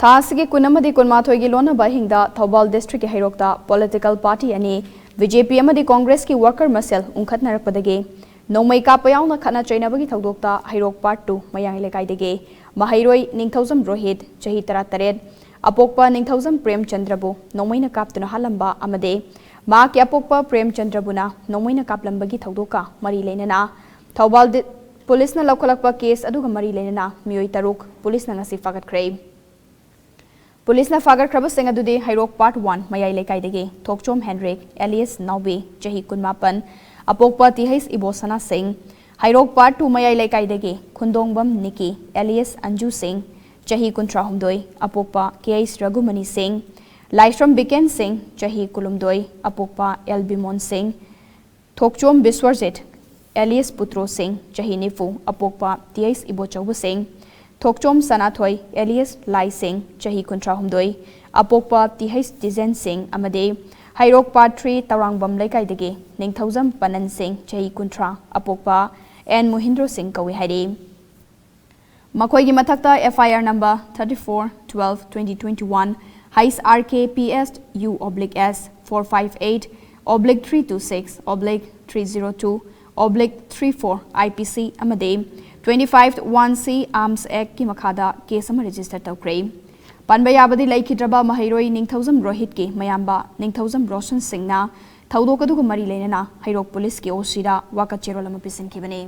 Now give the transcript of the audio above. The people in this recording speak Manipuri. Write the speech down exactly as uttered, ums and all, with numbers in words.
ꯊꯥ ꯑꯁꯤꯒꯤ ꯀꯨꯟ ꯑꯃꯗꯤ ꯀꯨꯟꯃꯥꯊꯣꯏꯒꯤ ꯂꯣꯟꯅꯕ ꯑꯍꯤꯡꯗ ꯊꯧꯕꯥꯜ ꯗꯤꯁꯇ꯭ꯔꯤꯛꯀꯤ ꯍꯩꯔꯣꯛꯇ ꯄꯣꯂꯤꯇꯤꯀꯦꯜ ꯄꯥꯔꯇꯤ ꯑꯅꯤ, ꯕꯤ ꯖꯦ ꯄꯤ ꯑꯃꯗꯤ ꯀꯣꯡꯒ꯭ꯔꯦꯁꯀꯤ ꯋꯥꯔꯀꯔ ꯃꯁꯦꯜ ꯎꯪꯈꯠꯅꯔꯛꯄꯗꯒꯤ ꯅꯣꯡꯃꯩ ꯀꯥꯞꯄ ꯌꯥꯎꯅ ꯈꯠꯅ ꯆꯩꯅꯕꯒꯤ ꯊꯧꯗꯣꯛꯇ ꯍꯩꯔꯣꯛ ꯄꯥꯔꯠ ꯇꯨ ꯃꯌꯥꯏ ꯂꯩꯀꯥꯏꯗꯒꯤ ꯃꯍꯩꯔꯣꯏ ꯅꯤꯡꯊꯧꯖꯝ ꯔꯣꯍꯤꯠ, ꯆꯍꯤ ꯇꯔꯥꯇꯔꯦꯠ, ꯑꯄꯣꯛꯄ ꯅꯤꯡꯊꯧꯖꯝ ꯄ꯭ꯔꯦꯝꯆꯟꯗ꯭ꯔꯕꯨ ꯅꯣꯡꯃꯩꯅ ꯀꯥꯞꯇꯨꯅ ꯍꯥꯠꯂꯝꯕ ꯑꯃꯗꯤ ꯃꯍꯥꯛꯀꯤ ꯑꯄꯣꯛꯄ ꯄ꯭ꯔꯦꯝꯆꯟꯗ꯭ꯔꯕꯨꯅ ꯅꯣꯡꯃꯩꯅ ꯀꯥꯞꯂꯝꯕꯒꯤ ꯊꯧꯗꯣꯛꯀ ꯃꯔꯤ ꯂꯩꯅꯅ ꯊꯧꯕꯥꯜ ꯗꯤ-, ꯄꯨꯂꯤꯁꯅ ꯂꯧꯈꯠꯂꯛꯄ ꯀꯦꯁ ꯑꯗꯨꯒ ꯃꯔꯤ ꯂꯩꯅꯅ ꯃꯤꯑꯣꯏ ꯇꯔꯨꯛ ꯄꯨꯂꯤꯁꯅ ꯉꯁꯤ ꯐꯥꯒꯠꯈ꯭ꯔꯦ꯫ ꯄꯨꯂꯤꯁꯅ ꯐꯥꯒꯠꯈ꯭ꯔꯕꯁꯤꯡ ꯑꯗꯨꯗꯤ ꯍꯩꯔꯣꯛ ꯄꯥꯔꯠ ꯋꯥꯟ ꯃꯌꯥꯏ ꯂꯩꯀꯥꯏꯗꯒꯤ ꯊꯣꯛꯆꯣꯝ ꯍꯦꯟꯔꯤꯛ, ꯑꯦꯂꯤꯌꯁ ꯅꯥꯎꯕꯤ, ꯆꯍꯤ ꯀꯨꯟꯃꯥꯄꯟ, ꯑꯄꯣꯛꯄ ꯇꯤꯍꯩꯁ ꯏꯕꯣꯁꯅꯥ ꯁꯤꯡ, ꯍꯩꯔꯣꯛ ꯄꯥꯔꯠ ꯇꯨ ꯃꯌꯥꯏ ꯂꯩꯀꯥꯏꯗꯒꯤ ꯈꯨꯟꯗꯣꯡꯕꯝ ꯅꯤꯀꯤ, ꯑꯦꯂꯤꯌꯁ ꯑꯟꯖꯨ ꯁꯤꯡ, ꯆꯍꯤ ꯀꯨꯟꯊ꯭ꯔꯥꯍꯨꯝꯗꯣꯏ, ꯑꯄꯣꯛꯄ ꯀꯦ ꯑꯩꯁ ꯔꯘꯨꯃꯅꯤ ꯁꯤꯡ, ꯂꯥꯏꯁ꯭ꯔꯝ ꯕꯤꯀꯦꯟ ꯁꯤꯡ, ꯆꯍꯤ ꯀꯨꯟꯍꯨꯝꯗꯣꯏ, ꯑꯄꯣꯛꯄ ꯑꯦꯜ ꯕꯤꯃꯣꯟ ꯁꯤꯡ, ꯊꯣꯛꯆꯣꯝ ꯕꯤꯁ꯭ꯋꯔꯖꯤꯠ, ꯑꯦꯂꯤꯌꯁ ꯄꯨꯇ꯭ꯔꯣ ꯁꯤꯡ, ꯆꯍꯤ ꯅꯤꯐꯨ, ꯑꯄꯣꯛꯄ ꯇꯤꯍꯩꯁ ꯏꯕꯣꯆꯧꯕ ꯁꯤꯡ, ꯊꯣꯛꯆꯣꯝ ꯁꯅꯥꯊꯣꯏ, ꯑꯦꯂꯤꯌꯁ ꯂꯥꯏ ꯁꯤꯡ, ꯆꯍꯤ ꯀꯨꯟꯊ꯭ꯔꯥꯍꯨꯝꯗꯣꯏ, ꯑꯄꯣꯛꯄ ꯇꯤꯍꯩꯁ ꯇꯤꯖꯦꯟ ꯁꯤꯡ ꯑꯃꯗꯤ ꯍꯩꯔꯣꯛ ꯄꯥꯔꯠ ꯊ꯭ꯔꯤ ꯇꯧꯔꯥꯡꯕꯝ ꯂꯩꯀꯥꯏꯗꯒꯤ ꯅꯤꯡꯊꯧꯖꯝ ꯄꯅꯟ ꯁꯤꯡ, ꯆꯍꯤ ꯀꯨꯟꯊ꯭ꯔꯥ, ꯑꯄꯣꯛꯄ ꯑꯦꯟ ꯃꯣꯍꯤꯟꯗ꯭ꯔꯣ ꯁꯤꯡ ꯀꯧꯏ ꯍꯥꯏꯔꯤ꯫ ꯃꯈꯣꯏꯒꯤ ꯃꯊꯛꯇ F I R number thirty-four twelve twenty twenty-one, H R K P S U oblique S four five eight oblique three two six oblique three zero two oblique three four I P C ꯑꯃꯗꯤ twenty-five one C Arms Act ꯀꯤ ꯃꯈꯥꯗ ꯀꯦꯁ ꯑꯃ ꯔꯦꯖꯤꯁꯇꯔ ꯇꯧꯈ꯭ꯔꯦ꯫ ꯄꯟꯕ ꯌꯥꯕꯗꯤ, ꯂꯩꯈꯤꯗ꯭ꯔꯕ ꯃꯍꯩꯔꯣꯏ ꯅꯤꯡꯊꯧꯖꯝ ꯔꯣꯍꯤꯠꯀꯤ ꯃꯌꯥꯝꯕ ꯅꯤꯡꯊꯧꯖꯝ ꯔꯣꯁꯟ ꯁꯤꯡꯅ ꯊꯧꯗꯣꯛ ꯑꯗꯨꯒ ꯃꯔꯤ ꯂꯩꯅꯅ ꯍꯩꯔꯣꯛ ꯄꯨꯂꯤꯁꯀꯤ ꯑꯣ ꯁꯤꯗ ꯋꯥꯀꯠ ꯆꯦꯔꯣꯜ ꯑꯃ ꯄꯤꯁꯤꯟꯈꯤꯕꯅꯤ꯫